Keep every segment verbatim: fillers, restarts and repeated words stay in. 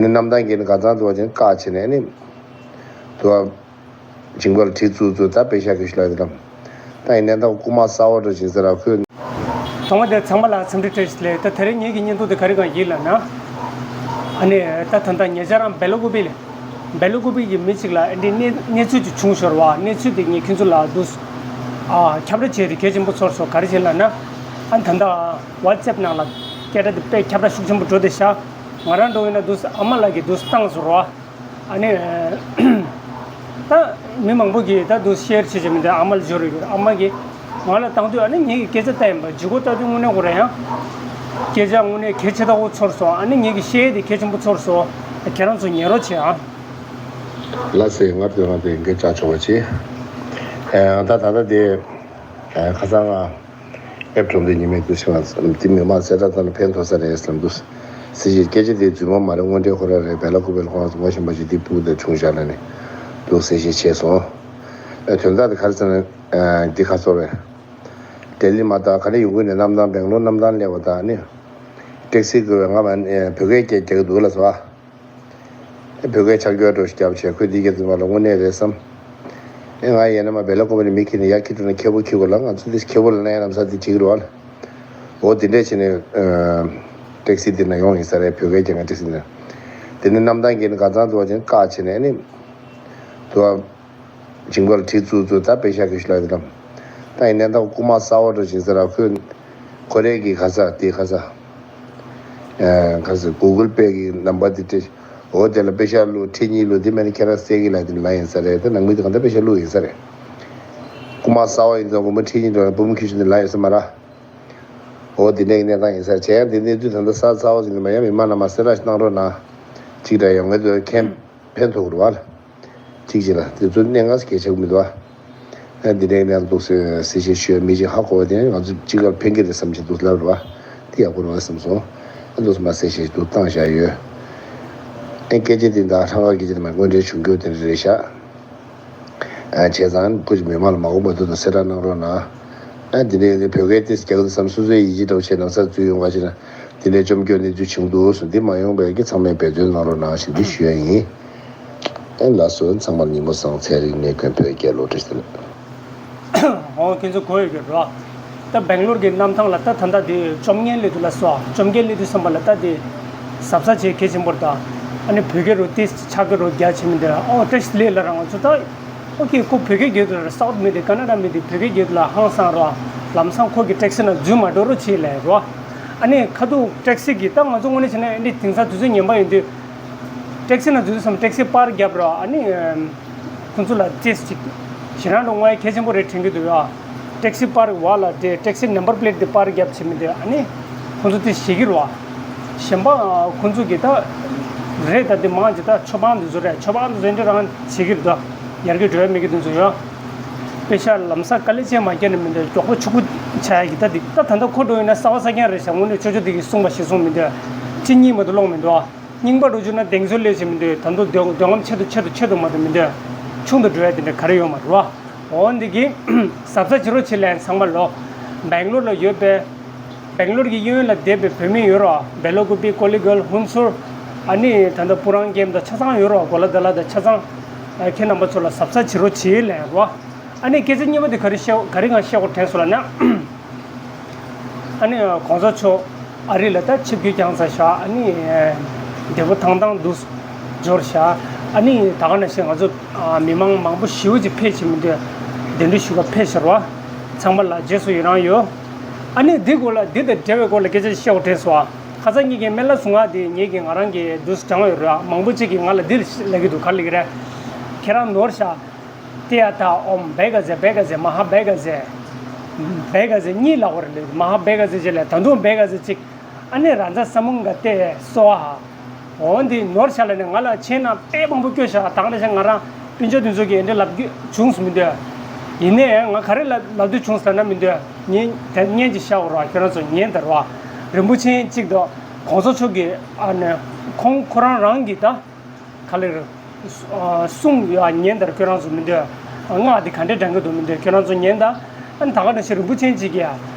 ནི་གནམ་ཐང་གི་ནི་ག་ཚང་དུ་བ་ཅན་བཀག་བྱས་ནས་ནི། དུ་བ། ཇིང་པར་བྲིས་བཙུགས་བཙུགས་ད་པེ་ཤ་གི་ཤུ་ལ་དེ་ལམ། ད་ཡིན་ནའི་ད་རྐུ་མ་ས་འོག་འགྲོ་བཞིན་ཟེར་ར་ཁོས། ཐོག་མ་དེ་ཚང་མ་ལ་འཚམས་འདྲི་བཀྲ་ཤིས་བདེ་ལེགས། ད་དེ་རིང་ངེད་ཀྱི་བརྙན་ཐུང་དེ་ག་རེ་གང་ཡིན་ལབ་ན། ཨ་ནི་ད་ད་ལྟ་ཉེ་ཆར་རང་སྦེ་ལ་ཀུ་པི་ལ། སྦེ་ལ་ཀུ་པི་གི་མི་གཅིག་ལ་ཨ་ནི་གནས་གནས་ཚུལ་ཅིག་བྱུང་ཤོར་བ། གནས་ཚུལ་དེ་ངས་ཁྱེད་ཚོ་ལ་འདུག་ཨ་ཁྱབ་བསྒྲགས་བྱས་ཏེ་གལ་ཆེན་པོ་ཚོར་སོང་། ག་རེ་བྱས་ལབ་ན། ཨ་ད་ལྟ་ཝ་ཊི་སེབ་ནང་ལ་སྐད་སྒྲ་དེ་དཔེ་ཁྱབ་བསྒྲགས་ཤུགས་ཆེན་པོ་འགྲོ་བསྡད་ཤག་ང་རང་འདྲ་བོ་ཡིན་ན་འདུག་ཨ་མ་ལགས་ཀྱིས་འདུག་བཏང་ཟེར་བ། ཨ་ནི། ད་མི་མང་པོ་གིས་ད་དུ་ཤེར་བྱེད་ཀྱི་མི་འདུག་ཨ་མ་ལ་འབྱོར་ཡོད། ཨ་མ་གིས་ང་ལ་བཏང་དུས་ཨ་ནི་ངེད་ཀྱི་སྐད་ཆ་ལྟ་ཡིན་པ། ལྗིད་ཁོག་ལྟ་དུས་དངོས་གནས་ཁོ་རང་ཡང་སྐད་ཆ་དངོས་གནས་གལ་ཆེ་ཐག་པོ་ཚོར་སོང་། ཨ་ནི་ངེད་ཀྱི་ཤེས་ཡས་དེ་གལ་ཆེན་པོ་ཚོར་སོང་། ཁྱེད་རང་ཚོ་ཉན་རོགས་བྱེད་ཨ། ལགས་སེ། ང་དེ་ང་དེ་འགན་བཅག་ཆོག་པ་བྱེད། ཨ་ད་ད་ལྟ་དེ་ཨ་ཁ་སང་ང་། ཨེབ་གྲོང་སྡེ་ཉི་མའི་འདུ་ཤེས་པ་དེ་མི་མང་གསལ་བསྒྲགས་བཏང་ན་ཕན་ཐོགས་ས་རེད་བསམ་འདུག་ཟེར་བྱས། སྐད་ཆ་དེ་རྫུན་མ་མ་རེད། དངོས་འབྲེལ་ཁོ་རང་རེད། སྦེ་ལ་ཀུ་པི་ལ་ཁོང་ངོ་ཤེས་པ་ཞིག་འདི་སྤུ་གུ་དེ་བྱུང་བཞག་ལ་ནི་འདུག་ཟེར་བཤད་བྱས་སོང་། ཨ་དོན་དག་དེ་ག་རེ་ཟེར་ན། ཨ་འདི་ཁ་སོ་རེད། ལྡི་ལི་མ་གཏོགས་ག་ནས་ཡོང་གི་ནས་གནམ་ཐང་། སྦེང་ལོར་གནམ་ཐང་སླེབས་པ་དང་ནི། ཊེག་སི་དགོས་པས་ང་མ་ཨ་བོད་སྐད་སྐད་རྒྱག་གི་འདུག་ལ་སོ། བོད་སྐད་ཆ་རྒྱུག་འགྲོ་ཞིག་རྒྱབ་བྱས། ཁོས་འདི་སྐད་ཚིག་མ་ལ་དངོས་གནས་རེད་བསམ། ཨེ་ང་ཡིན་ན་མ་སྦེ་ལ་ཀུ་པི་ལ་མི་ཁྱེར་ནས་ཡར་ཁྱེར་འགྲོ་ན་ཁེ་པོ་ཁྱེར་དགོས་ལ། ང་ཚོ་འདི་ཁེ་པོ་ལ་ན་ཡ་ལམ་སང་འདི་བྱེད་ཀྱི་རེད་བ་ལ། འོ་དེ་འདྲས་བྱས་ནས་ཨ་ཊེག་སི་འདི་ན་ཡོང་ཡིན་ས་རེད། བོད་སྐད་རྒྱག་མཁན་ཊེག་སི་འདི་ན། དེ་ནས་གནམ་ཐང་གི་ནི་ག་ཚང་དུ་བ་ཅན་བཀག་བྱས་ནས་ནི། དུ་བ། ཇིང་པར་བྲིས་བཙུགས་བཙུགས་ད་པེ་ཤ་གི་ཤུ་ལ་དེ་ལམ། ད་ཡིན་ནའི་ད་རྐུ་མ་ས་འོག་འགྲོ་བཞིན་ཟེར་ར་ཁོས། ཁོ་རའི་གི་ག་ས་དེ་ག་ས། ཨ་ག་ས་གུ་གུལ་པེ་གི་ནམ་བར་དེ་སྤྲད། འོ་དེ་ལ་པེ་ཤ་བླུགས། ཁྲི་གཉིས་བླུགས། དེ་མིན་ན་ཁྱེད་རང་སེ་གི་ལ་དེ་ལ་ཡིན་ས་རེད། ད་ནང་མི་དེ་གང་ལྟར་པེ་ཤ་བླུགས་ཡིན་ས་རེད། རྐུ་མ་ས་འོག་ཡིན་ཙང་རྐུ་མ་ཁྲི་གཉིས་འགྲོ་ན་བུ་མོ་ཁྱི་ཤུ་དེ་ལ་ཡོད་ས་མ་རེད། འོ་དེ་འདྲའི་གནས་སྟངས་ཡིན་ས་རེད། བྱས་ཡང་དེ་གནས་ཚུལ་ད་ལྟ་གསལ་གསལ་བོ་ཟིན་གྱི་མ་ཡིན། མི་མང་རྣམས་མ་གསལ་བསྒྲགས་ཤིག་གནང་རོགས་གནང་། གཅིག་འདྲ་ཡོང་ངེས་དུ་མཁན། ཕན་ཐོགས་རུ་བ་ལ། གཅིག་བྱས་ལ་དེ་ཚོ་གནས་ངས་གལ་ཆེ་གི་མི་འདུག་ཨ། ཨ་འདི་འདྲའི་གནས་འདུག་ཟེར་ཟེར་བཤད་ཞུ་ཡ་མི་གཅིག་ཧ་གོ་བ་དེ་ང་ཚོ་གཅིག་ལ་ཕན་གི་རེད་བསམ་གྱི་འདུག་ལབ་རུ་བ། དེ་ཡག་པོ་རུ་བ་བསམ་སོང་། ཨ་འདུག་སེ་མ་ཟེར་བཤད་འདུག་བཏང་བཞག་ཡོད། ཨ་སྐད་ཆ་དེ་འདྲ་ཧྲང་ཧ་སྐད་ཆ་དེ་མ་དངོས་འབྲེལ་བྱུང་རྒྱུ་དེ་འདྲ་རེད་ཤག་ཨ་བྱས་ཙང་ཁོ་ཅིག་མི་མང་ལ་མ་གོ་མ་ཐུབ་དང་གསལ་བསྒྲགས་གནང་རོགས་གནང་། ཨ་འདི་འདྲའི་བོད་སྐད་དེ་རྒྱག་དུས་ཙམ་སོ་སོའི་ཡིད་ཆེས་འདྲ་བོ་བྱས་ནང་སར་འཛུལ་ཡོང་བ་ཞིག་ན། དེ་འདྲའི་བཅོམ་སྐྱོན་གནས་ཚུལ་བྱུང་འདུག་གསུངས། འདི་མ་ཡོང་བའི་གི་ཚང་མས་འབད་བརྩོན་གནང་རོགས་གནང་ཞེས་འདི་ཞུ་ཡ་ཡིན། ཨེ་ལགས་སོ། ཚང་མར་ཉིན་མོ་བཟང་། ཚན་རིག་གནས་ཀུན་བོད་རྒྱལ་ལོ། བཀྲ་ཤིས་བདེ་ལེགས། འོ་ཁྱེད་ཚོ་གོ་ཡོད་ཀྱི་རེད། ད་སྦེང་ལོར་གྱི་གནམ་ཐང་ལ་ད་ད་ལྟ་དེ་བཅོ་ལྔ་སླེབས་འདུག་ལ་སོ། བཅོ་ལྔ་སླེབས་དུས་ཙམ་པ་ལ་ད་དེ་གཟབ་གཟབ་བྱེད་གལ་ཆེན་པོ་རེད། ད་ཨ་ནི་བོད་སྐད་རུ་ཏིས་ཆག་གི་རུ་རྒྱ་ཆེ་མི་འདུག་ཨོ་ཏིས་ལས་ལ་རང་ང་ཚོ་ད། ཨོ་ཁེ། ཁོ་བོད་སྐད་རྒྱུད་དུ་ལ་སའུ་ཐི་མི་དེ་ཀ་ན་ཌ་མི་དེ་བོད་སྐད་རྒྱུད་དུ་ལ་ཧང་སང་རོ། ལམ་སང་ཁོ་གི་ཊེག་སི་ནང་འཛུལ་མ་འགྲོ་རོགས་བྱེད་ལབ་རོ། ཨ་ནི་ཁ་ཐུག་ཊེག་སི་གི་ད་ང་ཚོ་དངོས་གནས་བྱས་ན་ཨ་ནི་དེང་སང་དུས་ཚོད་ངན་པ་ཡིན་དུས། ཊེག་སི་ནང་འཛུལ་དུས་ཙམ་ཊེག་སི་པར་བརྒྱབ་རོ། ཨ་ནི་ཁོ་ཚོ་ལ་ཅེས་ཅིག་ཞེ་དྲག་འགྲོ་ང་ཡི་གལ་ཆེན་པོ་རེད་དྲན་གྱི་འདུག་ཡ། ཊེག་སི་པར་བ་ལ་དེ་ཊེག་སི་ནམ་བར་པི་ལེ་ཊི་དེ་པར་བརྒྱབ་བྱེད་མི་འདུག་ཨ་ནི་ཁོ་ཚོ་དེ་ཞེད་ཀྱི་རོ། གཞན་པ་ཁོ་ཚོ་གི་ད་རེད། ད་དེ་མང་ཅིག་ད་ཆོས་འབངས་དེ་ཚོ་རེད། ཆོས་འབངས་དེ་ཚོ་འདི་རང་བྱེད་ཀྱི་རེད། ད་ཡར་རྒྱས་འགྲོ་ཡ་མེད་ཀྱི་དེ་ཚོ་ཡོད། དཔེ་ཆ་ལམ་སང་དཀའ་ལས་ཅན་མ་བརྒྱབ་ན་མི་འདུག་མགྱོགས་པོ་ཕྱུག་པོ་ཆགས་ཡ་གི། ད་འདི་ད་ད་ལྟ་ཁོ་འགྲོ་ཡིན་ན་གསར་པ་གསར་རྐྱང་རེད་ཤག་དངོས་གནས་ཆོས་ཆོས་དེ་གི་གསུངས་པ་ཞིག་གསུངས་མི་འདུག་ཁྲི་གཉིས་མ་གཏོགས་ལོངས་མི་འདུག་རྙིང་པ་འགྲོ་བཅུག་ན་གདེང་ཚོད་ལས་བྱེད་མི་འདུག་ད་དུང་འདོད་འདོད་རྔམ་ཆེ་དུ་ཆེ་དུ་ཆེ་དུ་མ་གཏོགས་མི་འདུག་ཆུང་དུ་འགྲོ་ཡ་དེ་འདྲ་ག་རེ་ཡོད་མ་རེད་བ། འོ་འདི་གི་གཟབ་གཟབ་བྱེད་རོགས་བྱེད་ལན་ཚང་མ་ལོ། སྦེང་ལོར་ལ་ཡོད་པའི་སྦེང་ལོར་གྱི་གཡས་གཡོན་ལ་བསྡད་པའི་བོད་མི་ཡོད་རོགས། སྦེ་ལ་ཀུ་པི། ཀོ་ལི་གྷལ། ཧུན་སུར། ཨ་ནི་ད་ལྟ་སྤུ་རང་ཀེམ་དང་ཆ་ཚང་ཡོད་རོགས། གོ་ལ་དཱ་ལ་དང་ཆ་ཚང་། ཨ་ཁྱེད་རྣམ་པ་ཚོ་ལ་གཟབ་གཟབ་བྱེད་རོགས་བྱེད་ལན་རོ། ཨ་ནི་སྐད་ཆ་གཉིས་པ་དེ་ག་རེ་བཤད་ག་རེ་གང་བཤད་དགོས་དྲན་སོང་ལབ་ན། ཨ་ནི་གོང་ས་མཆོག་ཨ་རི་ལ་ད་ཆིབས་བསྒྱུར་བསྐྱངས་ཚར་ཤག་ཨ་ནི་བདེ་པོ་ཐང་ཐང་དུ་འབྱོར་ཤག་ཨ་ནི་ད་ག་ནང་བཞིན་ང་ཚོ་མི་མང་མང་པོ་ཞེ་པོ་ཅིག་ཕེབས་བྱེད་མི་འདོད། གདན་འདྲེན་ཞུ་ག་ཕེབས་ཤར་བ། ཚང་མ་ལ་རྗེས་སུ་ཡི་རང་ཡོད། ཨ་ནི་འདི་སྐོར་ལ་འདི་དང་འབྲེལ་བའི་སྐོར་ལ་སྐད་ཆ་བཤད་དགོས་དྲན་སོང་ཨ། ཁ་སང་ཉིན་གྱི་སྨན་བླ་ཟུར་པ་དེ་ངེད་ཀྱི་ང་རང་གི་དུས་སུ་དྲངས་ཡོད་རེད། མང་པོ་ཅིག་གིས་ང་ལ་འདི་ལབ་ཀྱི་འདུག་ག་རེ་ལབ་ཀྱི་རེད། ཁྱེད་རང་ནོར་ཤག་ཏེ་ཡ་ད་ཨོམ་བེ་ག་ཟེ་བེ་ག་ཟེ་མ་ཧ་བེ་ག་ཟེ། བེ་ག་ཟེ་གཉིས་ལབ་པ་རེད། མ་ཧ་བེ་ག་ཟེ་ཅིག་ལབ། ད་དུང་བེ་ག་ཟེ་ཅིག་ཨ་ནི་རཱ་ཛ་ས་མུན་ག་ཏེ་སྭཱ་ཧཱ། འོ་འདི་ནོར་ཤག་ལབ་ནས་ང་ལ་མཆན་ནང་དཔེ་མང་པོ་བཀོད་ཤག་ད་ག་ནང་བཞིན་ང་རང་སྤུན་ཆ་དེ་ཚོ་གིས་འདི་ལབ་རྒྱུ་བྱུང་སོང་མི་འདུག་ཡིན་ནའི་ང་ག་རེ་ལབ་ལབ་རྒྱུ་བྱུང་སོང་ལབ་ན་མི་འདུག་ངས་དེ་བརྙན་ཅིག་བཞག་པ་རེད། ཁྱོད་རང་ཚོ་ཉན་དང་རེད་བ། རིན་པོ་ཆེ་གཅིག་དང་གོང་ས་མཆོག་གིས་ཨ་ནི་ཁོང་ཁོ་རང་རང་གིས་ད། ག་ལེར། གསུང་ཡ་ཉན་དང་ཁྱོད་རང་ཚོ་མི་འདོད། སྔགས་འདི་ག་འདྲས་དྲང་གི་འདུག་མི་འདོད། ཁྱོད་རང་ཚོ་ཉན་དང་། ཨ་ནི་ད་ག་ནང་བཞིན་རིན་པོ་ཆེ་གཅིག་གིས་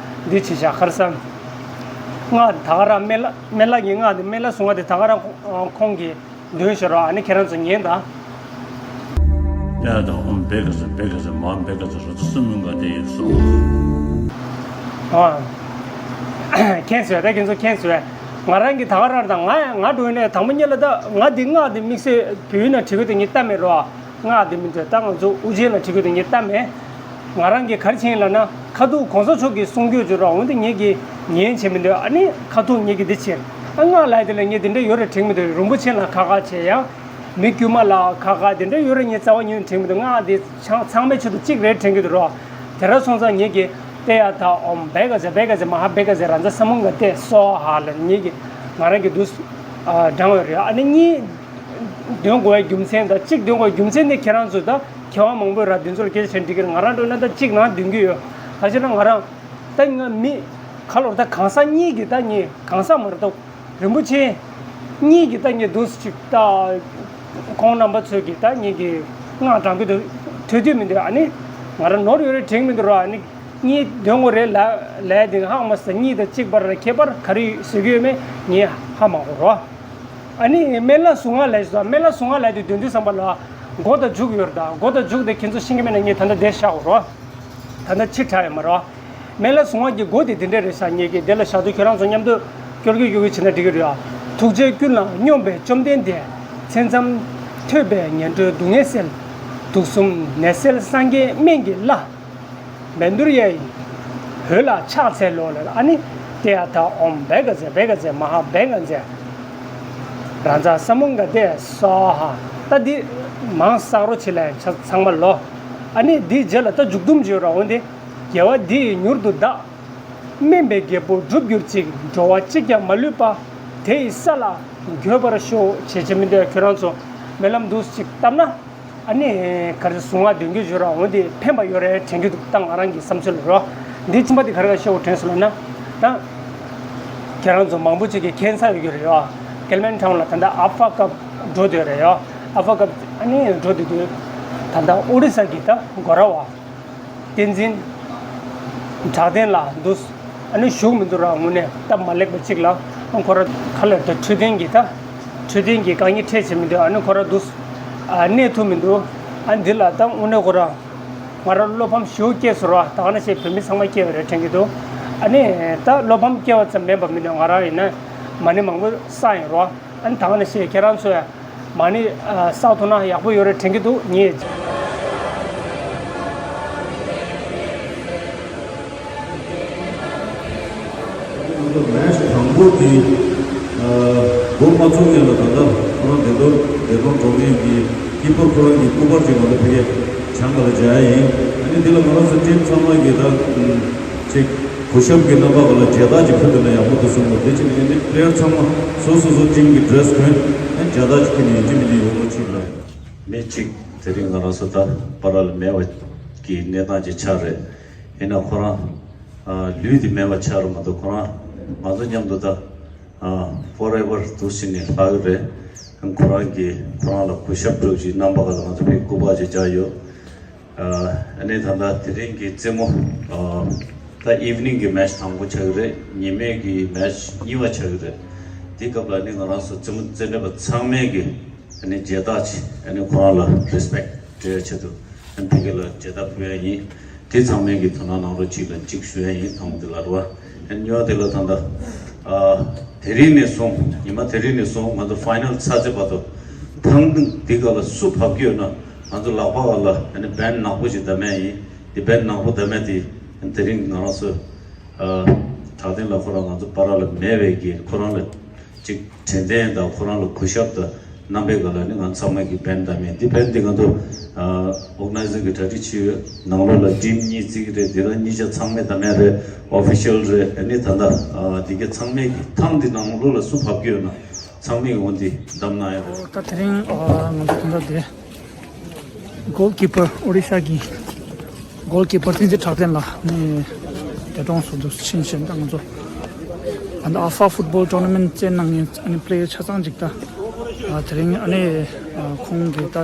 འདི་བྱས་ཤག་ག་རེ་ཟེར། སྔགས་འདི་ད་ག་རང་སྨན་བླ་སྨན་བླ་གི་སྔགས་འདི་སྨན་བླ་ཟུར་པ་འདི་ད་ག་རང་ཁོང་གིས་ འདོན་ཤོར་བ། ཨ་ནི་ཁྱེད་རང་ཚོ་ཉན་དང་། པད་དང་ཨོམ་བེ་ག་ཟེ་བེ་ག་ཟེ་མ་བེ་ག་ཟེ་ར་ཙ་སེ་མོན་ག་ཏེ་ཡིན་སོང་། ཨ། མཁྱེན་སོང་། ད་ཁྱེད་ཚོ་མཁྱེན་སོང་། ང་རང་གི་ད་ག་རང་དང་ང་ང་འགྲོ་ནས་དང་པོ་ཉིད་ལ་ད་ང་འདི་སྔགས་འདི་དམིགས་བསལ་བོད་ཡིག་ནང་བྲིས་ཀྱི་འདུག་ངས་ལྟ་མེད་རོ། སྔགས་འདི་མི་འདོད་ད་ང་ཚོ་དབུ་ཅན་ལ་བྲིས་ཀྱི་འདུག་ངས་ལྟ་མེད། ང་རང་གི་ག་རེ་བྱས་ཡིན་ལབ་ན། ཁ་ཐུག་གོང་ས་མཆོག་གི་གསུང་རྒྱུན་བརྗོད་རོགས། འོན་ཏེ་ངེད་ཀྱིས་ཉན་བྱེད་མི་འདོད། ཨ་ནི་ཁ་ཐུག་ངེད་ཀྱིས་འདི་བྱེད། ཨ་སྔགས་ལབ་དེ་ལ་ངས་འདི་འདྲ་ཡོད་རེད་དྲན་མི་འདུག་རིན་པོ་ཆེ་ལ་ཁ་ཁ་བྱས་ཡང་། མི་དཀྱུས་མ་ལ་ཁ་ཁ་དེ་འདྲ་ཡོད་རེད། ངས་རྩ་བ་ཉིད་ནས་དྲན་མི་འདུག་སྔགས་འདི་ཚང་ཚང་མའི་ཆེད་དུ་གཅིག་རེད་དྲན་གྱི་འདུག་རོགས། དེ་འདྲ་སོང་ཙང་ངེད་ཀྱིས་ཏདྱ་ཐཱ་ཨོམ་བེ་ག་ཟེ་བེ་ག་ཟེ་མ་ཧཱ་བེ་ག་ཟེ་ར་ཛ་ས་མུན་ག་ཏེ་སྭཱ་ཧཱ་ལབ་ངེད་ཀྱིས་ང་རང་གི་འདུག་བགྲངས་ཡོད་རེད། ཨ་ནི་གཉིས། འདོན་དགོས་པའི་རྒྱུ་མཚན་དང་གཅིག་འདོན་དགོས་པའི་རྒྱུ་མཚན་དེ་ཁྱེད་རང་ཚོས་ད་མཁས་དབང་མང་པོས་ར་འདི་ཚོར་སྐད་ཆ་དྲིས་འདྲི་གི་རེད། ང་རང་འགྲོ་ན་ད་གཅིག་ནང་འདོན་གྱི་ཡོད། ད་བྱས་ན་ང་རང་ད་ང་མི་ཁ་ལོར་ད་གང་ཟག་གཉིས་ཀྱིས་ད་ངས་གང་ཟག་མ་རེད་ད། རིན་པོ་ཆེ་གཉིས་ཀྱིས་ད་ངས་འདུག་སེ་ཅིག་ད་ཁོང་རྣམ་པ་ཚོས་ཀྱིས་ད་ངེད་ཀྱི་སྔགས་བགྲང་གི་འདུག་ཐོས་དུས་མི་འདུག་ཨ་ནི་ང་རང་ནོར་ཡོད་རེད་དྲན་མི་འདུག་རོགས། ཨ་ནི་གཉིས་འདོན་དགོས་རེད་ལ་ལས་དེ་ཧ་མ་ཟ། གཉིས་དང་གཅིག་བར་ཁྱད་པར་ག་རེ་ཟེར་གྱི་ཡོད་མེད་ངས་ཧ་མ་གོ་རོགས། ཨ་ནི་སྨན་བླ་གཟུངས་སྔགས་ལས་སོ། སྨན་བླ་གཟུངས་སྔགས་ལས་དེ་འདོན་དུས་ཙམ་པ་ལ་མགོ་དང་མཇུག་ཡོད་རེད། ད་མགོ་དང་མཇུག་དེ་ཁྱེད་ཚོ་ཤེས་ཀྱི་མེད་ན་ངས་ད་ལྟ་དེ་བཞག་གོ་རོགས། ད་ལྟ་ཕྱིར་དྲག་ཡོད་མ་རེད། སྨན་བླ་གཟུངས་སྔགས་ཀྱི་མགོ་དེ་དེ་འདྲ་རེད་ཤག་ངེད་ཀྱིས་དེ་ལ་བཞག་དུས་ཁྱེད་རང་ཚོ་མཉམ་དུ་སྐྱོར་སྐྱོར་སྐྱོར་སྐྱོར་བྱེད་ན་འགྲིག་གི་རེད། ཨ། ཐུགས་རྗེའི་ཀུན་ལ་སྙོམས་པའི་བཅོམ་ལྡན་འདས། མཚན་ཙམ་ཐོས་པས་ངན་འགྲོའི་སྡུག་བསྔལ་སེལ། དུག་གསུམ་ནད་སེལ་སངས་རྒྱས་སྨན་གྱི་བླ། མེ་འདུར་ཡ་ཡི་འོད་ལ་ཕྱག་འཚལ་ལོ་ལ། ཨ་ནི་ཏདྱ་ཐཱ་ཨོམ་བེ་ག་ཛེ་བེ་ག་ཛེ་མ་ཧཱ་བེ་ག་ཛེ་ར་ཛ་ས་མུན་ག་ཏེ་སྭཱ་ཧཱ། ད་འདི་མང་བསགས་རོགས་བྱེད་ལ་ཡང་ཚང་མ་ལོ། ཨ་ནི་འདིའི་རྗེས་ལ་ད་མཇུག་སྡོམ་བརྗོད་རོགས། འོན་ཏེ་དགེ་བ་འདི་ཡིས་མྱུར་དུ་བདག་སྨན་པའི་རྒྱལ་པོར་འགྲུབ་གྱུར་ཅིག་འགྲོ་བ་གཅིག་ཀྱང་མ་ལུས་པ། དེ་ཡི་ས་ལ་འགོད་པར་ཤོག་བྱེད་བྱེད་མི་འདོད་ཁྱོད་རང་ཚོ་སྨོན་ལམ་འདུག་ཅིག་བཏབ་ན། ཨ་ནི་ག་རེ་གཟུངས་སྔགས་འདོན་རྒྱུ་བརྗོད་རོགས། འོན་ཏེ་ཕན་པ་ཡོད་རེད་དྲན་གྱི་འདུག་ད་ང་རང་གི་བསམ་ཚུལ་ལ་རོ། འདི་གཅིག་པ་དེ་ག་རེ་ག་བཤད་དགོས་དྲན་སོང་ལབ་ན། ད་ཁྱེད་རང་ཚོ་མང་པོ་ཅིག་གིས་མཁྱེན་ས་ཡོད་ཀྱི་རེད་ཡོ། ཀལ་མན་ཊའུན་ལ་ད་ལྟ་ཨལ་ཕ་ཀབ་འགྲོ་བསྡད་རེད་ཡོ། ཨལ་ཕ་ཀབ་ཨ་ནི་འགྲོ་བསྡད་དུས་ད་ལྟ་ཨོ་རི་ས་གི་ད་གོ་ར་བ། བསྟན་འཛིན་གྲགས་ལྡན་ལགས་འདུག་ཨ་ནི་བཞུགས་མི་འདུག་ར། དངོས་གནས་སྟབས་མ་ལེགས་པ་གཅིག་ལ་ཁོ་ར་ཁ་ལས་ད་འཕྲོད་བསྟེན་གྱི་ད་འཕྲོད་བསྟེན་གྱི་དཀའ་ངལ་འཕྲད་བྱེད་མི་འདུག་ཨ་ནི་ཁོ་ར་འདུག་ཨ་གནས་ཐུབ་མི་འདུག་ཨ་འདི་ལ་ད་དངོས་གནས་ཁོ་ར་ང་ར་བློ་ཕམ་ཞེ་པོ་སྐྱེས་སོང་ར། ད་ག་ནང་བཞིན་བོད་མི་ཚང་མ་སྐྱེས་པ་རེད་དྲན་གྱི་འདུག་ཨ་ནི་ད་བློ་ཕམ་སྐྱེ་བ་ཙམ་མིན་པ་མི་འདུག་ང་རང་ཡིན་ན་མ་ཎི་མང་པོ་བསགས་ཡིན་ར། ཨ་ནི་ད་ག་ནང་བཞིན་ཁྱེད་རང་ཚོས། མ་ཎི་ཨ་བསགས་ཐུབ་ན་ཡག་པོ་ཡོད་རེད་དྲན་གྱི་འདུག་ངས། ང་ཚོ་མེ་ཆི་དང་པོ་དེ་ཨ་འགོ་མ་ཚུགས་སྔོན་ལ་ད་ལྟ་ཁོ་རང་བདེ་སྡོད་བདེ་སྟོང་གྲོང་ཁྱེར་གྱི་ཀི་པར་ཁོ་རང་གི་སྐུ་པར་ཅིག་ང་ཚོ་ཕ་གིར་བྱང་ག་ལ་མཇལ་ཡ་ཡིན། ཨ་ནི་འདི་ལ་ང་རང་ཚོ་ཊིམ་ཚང་མ་གིས་ད་ཅིག་གུས་ཞབས་ཀྱི་རྣམ་པ་ག་ལ་མཇལ་དར་ཅིག་ཕུལ་ཐུབ་ན་ཡག་པོ་འདུག་བསམ་འདུག་དེ་ཅིག་ནས་ནི་པི་ལེ་ཡར་ཚང་མ་སོ་སོ་སོ་ཊིམ་གྱི་ཌི་རེ་སི་གོན་ནས་མཇལ་དར་ཅིག་ཕུལ་ནས་ཡིན་གཅིག་མིན་གཅིག་ཡོང་རོགས་གྱིས་ལ། མི་གཅིག་དེ་རིང་ང་རང་ཚོ་ད་པཱ་ར་ལ་མེད་པ་གི་གནས་སྟངས་ཅིག་ཆགས་རེད། ཡིན་ན་ཁོ་རང་ཨ་ལུས་དེ་མེད་པ་ཆགས་རེད་མ་གཏོགས་ཁོ་རང་ང་ཚོ་མཉམ་དུ་ད་ཨ་ཕོ་རེ་ཝར་འདུག་སེ་ནས་ལྷག་གི་རེད། ཁོ་རང་གིས་ཁོ་རང་ལ་གུས་ཞབས་སྒྲུབ་ཅིག་གནང་བ་ག་ལ་ང་ཚོ་ཕའི་སྐུ་པར་ཅིག་བརྒྱབ་ཡོད། ཨ་ནི་ད་ལྟ་དེ་རིང་གི་རྩེད་མོ་ཨ་ད་ཨིབ་ནིང་གི་མེ་ཆི་དང་པོ་ཆགས་ཀྱི་རེད། ཉི་མའི་གི་མེ་ཆི་གཉིས་པ་ཆགས་ཀྱི་རེད། དེ་སྐབས་ལ་ནི་ང་རང་ཚོ་རྩེད་མོ་རྩེ་འདྲ་པ་ཚང་མས་གི་ཨ་ནི་མཇལ་དར་ཅིག་ཨ་ནི་ཁོ་རང་ལ་རེ་སི་པེག་སྤྲད་ཆེད་དུ་ཨ་ནི་ཕ་གི་ལ་མཇལ་དར་ཕུལ་ཡ་ཡིན། དེ་ཚང་མས་གི་དོ་སྣང་གནང་རོགས་གཅིག་ལ་གཅིག་ཞུ་ཡ་ཡིན། དང་པོ་དེ་ལ་རོ། ཨ་ནི་གཉིས་པ་དེ་ལ་ད་ལྟ་ཨ་དེ་རིང་ནས་བཟུང་ཉི་མ་དེ་རིང་ནས་བཟུང་ང་ཚོ་ཕའི་ནལ་ཚར་ཚེ་བར་དུ་ཐང་འདི་ག་ལ་སུ་བབས་ཀྱི་ཡོད་ན་ང་ཚོ་ལག་པ་ག་ལ་ཨ་ནི་བེན་ནག་པོ་ཅིག་བསྡམ་ཡ་ཡིན། དེ་བེན་ནག་པོ་བསྡམ་ཡ་དེ་དེ་རིང་ང་རང་ཚོ་ཨ་གྲགས་ལྡན་ལགས་ཁོ་རང་ང་ཚོ་པཱ་ར་ལ་མེད་པའི་གི་ཁོ་རང་ལ་ཅིག་དྲན་རྟེན་དང་ཁོ་རང་ལ་གུས་ཞབས་དང་རྣམ་པའི་སྒང་ལ་ནི་ང་ཚང་མ་གི་བེན་བསྡམ་ཡ་འདི་བེན་འདི་ང་ཚོ་ཨ་ཨོ་ག་ནའི་ཛིང་གི་གྲ་སྒྲིག་བྱས་ཡོད། ནང་ལོགས་ལ་ཊིམ་གཉིས་བརྩི་གི་རེད། འདི་རང་གཉིས་ཆ་ཚང་མས་བསྡམ་ཡ་རེད། ཨོ་ཕི་ཤལ་རེད། ཨ་ནི་ད་ལྟ་ཨ་འདི་ག་ཚང་མས་གི་ཐང་འདི་ནང་ལོགས་ལ་སུ་བབས་ཀྱི་ཡོད་ན་ཚང་མས་འོ་འདི་བསྡམ་གནང་ཡ་རེད། ད་དེ་རིང་ཨ་ང་ཚོ་ད་ལྟ་དེ། གོལ་ཀི་པར་ཨོ་རི་ཤ་གི་གོལ་ཀི་པར་བསྟན་འཛིན་གྲགས་ལྡན་ལགས་ནི་འདས་གྲོངས་སུ་འདུག་ཕྱིན་ཞིང་ད་ང་ཚོ་ཨ་ནི་ཨལ་ཕ་ཕུཊ་བོལ་ཊོར་ན་མེན་ཊི་རྩེད་གནང་མཁན་ཨ་ནི་པི་ལེ་ཡར་ཆ་ཚང་ཅིག་ད་ཨ་དེ་རིང་ཨ་ནི་ཨ་ཁོང་གི་ད་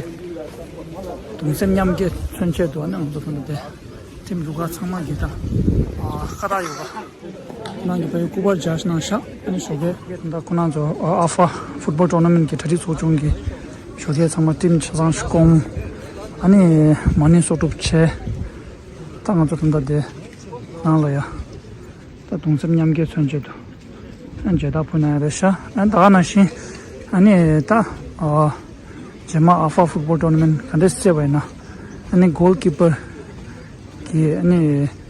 གདུང་སེམས་མཉམ་སྐྱེད་མཚོན་ཆེད་དུ་ཨ་ནི་ང་ཚོ་ད་ལྟ་དེ་ཊིམ་རུ་ཁག་ཚང་མ་གི་ད་ཨ་ཁ་བཏགས་ཡོད་པ། ཁོ་རང་གི་ཕ་ཡུལ་སྐུ་པར་རྒྱག་གནང་ཤག་ཨ་ནི་ཞོགས་ཀས་ད་ཁོ་རང་ཚོ་ཨ་ཧྥ་ཕུཊ་བོལ་ཊོར་ན་མེན་ཊི་གི་གྲ་སྒྲིག་ཚོགས་ཆུང་གི་ཞོགས་ཀས་ཚང་མ་ཊིམ་ཆ་ཚང་ཞིག་བསྐོངས། ཨ་ནི་མ་ཎི་གསོག་སྒྲུབ་བྱས། ད་ང་ཚོ་ད་ལྟ་དེ་ནང་ལ་ཡ་ད་གདུང་སེམས་མཉམ་སྐྱེད་མཚོན་ཆེད་དུ་མཇལ་དར་ཕུལ་གནང་ཡ་རེད་ཤག་ཨ་ནི་ད་ག་ནང་བཞིན་ཨ་ནི་ད་ཨ། རྗེས་མ་ཨ་ཧྥ་ཕུཊ་བོལ་ཊོར་ན་མེན་ཊི་ག་འདྲས་རྩེ་བ་ཡིན་ན། ཨ་ནི་གོལ་ཀི་པར་གྱི་ཨ་ནི་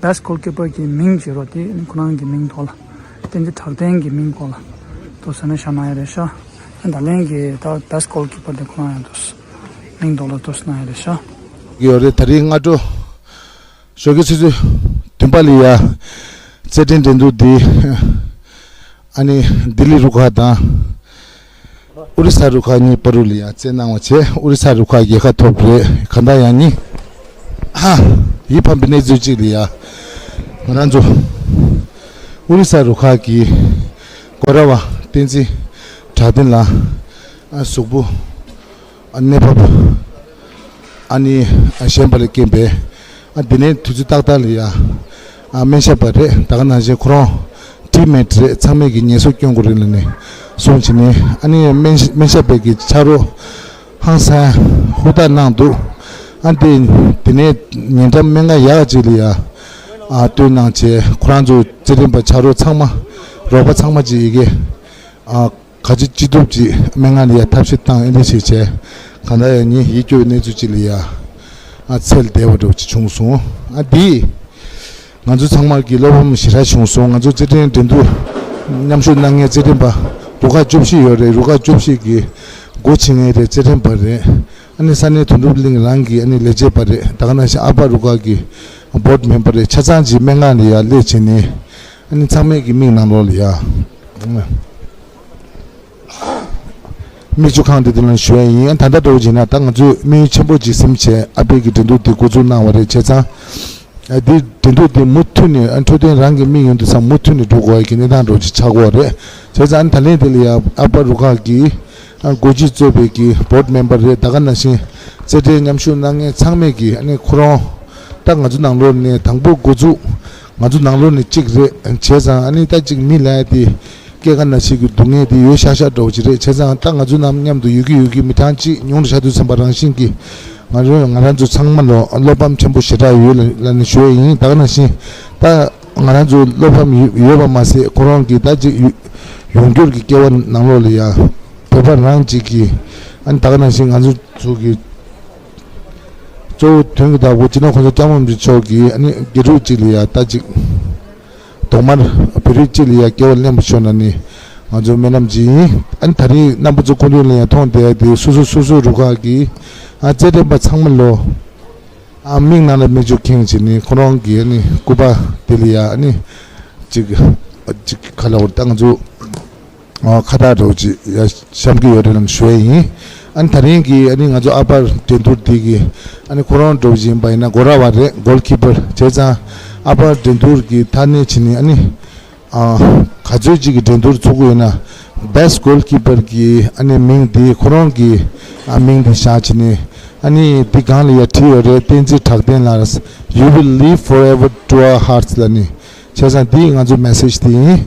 བེ་སི་ཊི་གོལ་ཀི་པར་གྱི་མིང་བརྗེ་རོགས་དེ་ཨ་ནི་ཁོ་རང་གི་མིང་ཐོག་ལ། བསྟན་འཛིན་གྲགས་ལྡན་གྱི་མིང་ཐོག་ལ་དུ་ཟེར་ནས་བཞག་གནང་ཡ་རེད་ཤག་ཨ་ནི་ད་ལན་གྱི་ད་བེ་སི་ཊི་གོལ་ཀི་པར་དེ་ཁོ་རང་ཡང་དུ་མིང་ཐོག་ལ་དུ་གནང་ཡ་རེད་ཤག་ཡོད་རེད། ད་རིང་སྔ་དྲོ་ཞོགས་ཀའི་ཆུ་ཚོད་བདུན་པ་ལ་ཡ་རྩེད་འགྲན་འགྲན་བསྡུར་འདི་ཨ་ནི་ལྡི་ལི་རུ་ཁག་དང་ཨོ་རི་ས་རུ་ཁག་གཉིས་བར་དུ་ལ་ཡ་རྩེད་གནང་བ་བྱས། ཨོ་རི་ས་རུ་ཁག་རྒྱལ་ཁ་ཐོབ་རེད། གང་ལྟར་ཡང་ནི་ཧ་ཡིད་ཕམ་པའི་གནས་ཚུལ་གཅིག་ལ་ཡ་ང་རང་ཚོ་ཨོ་རི་ས་རུ་ཁག་གི་སྐོར་བ་བསྟན་འཛིན་གྲགས་ལྡན་ལགས་གཟུགས་པོ་གནས་བབ་ཨ་ནི་ཞན་པ་ལས་རྐྱེན་པས། ཨ་འདི་ནས་དུས་ཚོད་ཏག་ཏག་ལ་ཡ་ཨ་སྨན་ཞབས་པ་རེད། ད་ག་ནང་བཞིན་ཁོ་རང་ཊིམ་མེཊ་རེད། ཚང་མས་ཀྱི་ངལ་གསོ་སྐྱོན་དགོས་རེད་ལབ་ནས་གསུངས་བྱས་ནས། ཨ་ནི་སྨན་སྨན་ཞབས་པའི་གི་ཕྱག་རོགས་ཧང་སང་ཧུར་ཐག་གནང་འདུག་ཨ་འདི་འདི་ནས་ཉེ་འགྲམ་སྨན་ཁང་ཡག་ཅིག་ལ་ཡ་ཨ་སྟོན་གནང་བྱས། ཁོ་རང་ཚོ་རྩེད་འགྲན་པ་ཕྱག་རོགས་ཚང་མ་རོགས་པ་ཚང་མ་ཅིག་ཡི་གེ་ཨ། ག་ཅི་ཅི་ཐུབ་ཅིག་སྨན་ཁང་ལ་ཡ་ཐབས་ཤེས་བཏང་ཨེ་འདྲ་ཞིག་བྱས། གང་ལྟར་ཡང་ཉིན་ཡིད་སྐྱོ་བའི་གནས་ཚུལ་ཅིག་ལ་ཡ་ཨ་ཚེ་ལ་བདེ་བ་འདྲ་བོ་ཅིག་བྱུང་སོང་། ཨ་འདི་ང་ཚོ་ཚང་མ་གི་བློ་ཕམ་ཞེ་དྲག་བྱུང་སོང་། ང་ཚོ་རྩེད་འགྲན་འགྲན་བསྡུར་མཉམ་ཞུགས་གནང་མཁན་རྩེད་འགྲན་པ་རུ་ཁག་བཅུ་བཞི་ཡོད་རེད། རུ་ཁག་བཅུ་བཞི་གི་འགོ་ཁྲིད་མཁན་རེད། རྩེད་འགྲན་པ་རེད། ཨ་ནི་ས་གནས་དོན་གྲུབ་གླིང་རང་གི་ཨ་ནི་ལས་བྱེད་པ་རེད། ད་ག་ནང་བཞིན་ཨ་ཕ་རུ་ཁག་གི་བོར་ཌི་མེམ་བར་རེད། ཆ་ཚང་ཅིག་སྨན་ཁང་ལ་ཡ་སླེབས་བྱས་ནས་ཨ་ནི་ཚང་མས་ཀྱི་མིག་ནང་ལོགས་ལ་ཡ། མིག་ཆུ་གང་དེ་དེ་ལ་ཞུ་ཡ་ཡིན། ད་ལྟ་འགྲོ་བྱས་ན་ད་ང་ཚོས་དམིགས་ཡུལ་ཆེན་པོ་ཅིག་ཟིན་བྱས་ཨ་ཕའི་གི་འགྲན་བསྡུར་འདི་འགོ་འཛུགས་གནང་བ་རེད། བྱས་ཙང་ཨ་འདི་འགྲན་བསྡུར་འདི་མུ་མཐུད་ནས་ཨ་འཕྲོད་བསྟེན་རང་གི་དམིགས་ཡུལ་འདི་ཚང་མུ་མཐུད་ནས་འགྲོ་དགོས་ཡ་གི་གནས་སྟངས་འགྲོ་ཅིག་ཆགས་ཀྱི་ཡོད་རེད། བྱས་ཙང་ཨ་ནི་ད་ལན་དེ་ལ་ཡ་ཨ་ཕ་རུ་ཁག་གི་ཨ་འགོ་ཁྲིད་གཙོས་པའི་གི་བོར་ཌི་མེམ་བར་རེད། ད་ག་ནང་བཞིན་རྩེད་འགྲན་མཉམ་ཞུགས་གནང་མཁན་ཚང་མས་གི་ཨ་ནི་ཁོ་རང་ད་ང་ཚོ་ནང་ལོགས་ནས་དང་པོ་འགོ་འཛུགས་ང་ཚོ་ནང་ལོགས་ནས་གཅིག་རེད། བྱས་ཙང་ཨ་ནི་ད་གཅིག་མི་ལ་ཡ་དེ། སྐྱེ་རྒ་ན་འཆི་གི་སྡུག་བསྔལ་དེ་ཡོད་ཤག་ཤག་འདྲ་བོ་ཅིག་རེད། བྱས་ཙང་ད་ང་ཚོ་རྣམས་མཉམ་དུ་ཡོད་ཀྱི་ཡོད་ཀྱི་མི་གྲངས་གཅིག་ཉུང་རུ་ཆགས་དུས་ཙམ་པ་རང་བཞིན་གྱིས་ང་རང་ང་རང་ཚོ་ཚང་མ་ལོ་བློ་ཕམ་ཆེན་པོ་ཞེ་དྲག་ཡོད་ལ་ལ་ནི་ཞུ་ཡ་ཡིན། ད་ག་ནང་བཞིན་ད་ང་རང་ཚོ་བློ་ཕམ་ཡོད་ཡོད་པ་མ་ཟད་ཁོ་རང་གི་ད་ཅིག་ཡོ་ཡོང་འགྱུར་གྱི་སྐྱེ་བ་ནང་ལོགས་ལ་ཡ་བོད་པ་རང་གཅིག་གིས་ཨ་ནི་ད་ག་ནང་བཞིན་ང་ཚོ་ཚོ་གི་གཙོ་བོ་དོན་གྱི་བདག་པོ་སྤྱི་ནོར་གོང་ས་སྐྱབས་མགོན་ཆེན་པོ་མཆོག་གིས་ཨ་ནི་དགེ་ཕྲུག་གཅིག་ལ་ཡ་ད་ཅིག་ཐོག་མར་བོད་རིགས་སྤྱི་ལ་ཡ་སྐྱེ་བ་ལེན་པ་ཤོར་ན་ནི་ང་ཚོ་སྨོན་ལམ་ཅིག་ཡིན། ཨ་ནི་ད་རེས་རྣམ་པ་ཚོ་སྐུ་མདུན་ལ་ཡ་མཐོང་བསྡད་དེ་སོ་སོ་སོ་སོའི་རུ་ཁག་གི་ཨ་རྩེད་འགྲན་པ་ཚང་མ་ལོ་ཨ་མིག་ནང་ལ་མིག་ཆུ་ཁེངས་བྱས་ནས་ཁོ་རང་གི་ཨ་ནི་སྐུ་པར་དེ་ལ་ཡ་ཨ་ནི་ཅིག་ཅིག་ག་ལ་བར་ད་ང་ཚོ་ཨ་ཁ་བཏགས་འདྲ་བོ་ཅིག་ཡ་བཤམས་ཀྱི་ཡོད་རེད་ལབ་ཞུ་ཡ་ཡིན། ཨ་ནི་ད་རིང་གི་ཨ་ནི་ང་ཚོ་ཨ་ཕར་འགྲན་བསྡུར་འདི་གི་ཨ་ནི་ཁོ་རང་འདྲ་བོ་ཅིག་ཡིན་པ་ཡིན་ན་གོ་ར་བ་རེད། གོལ་ཀི་པར་བྱས་ཙང་ཨ་ཕར་འགྲན་བསྡུར་གི་མཐའ་སྣེ་ཕྱིན་ནས་ཨ་ནི་ཨ་ག་ཚོད་ཅིག་གི་འགྲན་བསྡུར་ཚུགས་ཀྱི་ཡོད་ན་best goalkeeper གི་ཨ་ནི་མིང་འདི་ཁོ་རང་གི་ཨ་མིང་འདི་བཞག་བྱས་ནས་ཨ་ནི་འདི་སྒང་ལ་ཡ་བྲིས་ཡོད་རེད། བསྟན་འཛིན་གྲགས་ལྡན་ལགས། You will live forever to our hearts ལབ་ནི། བྱས་ཙང་འདི་ང་ཚོ་message དེ་ཡིན།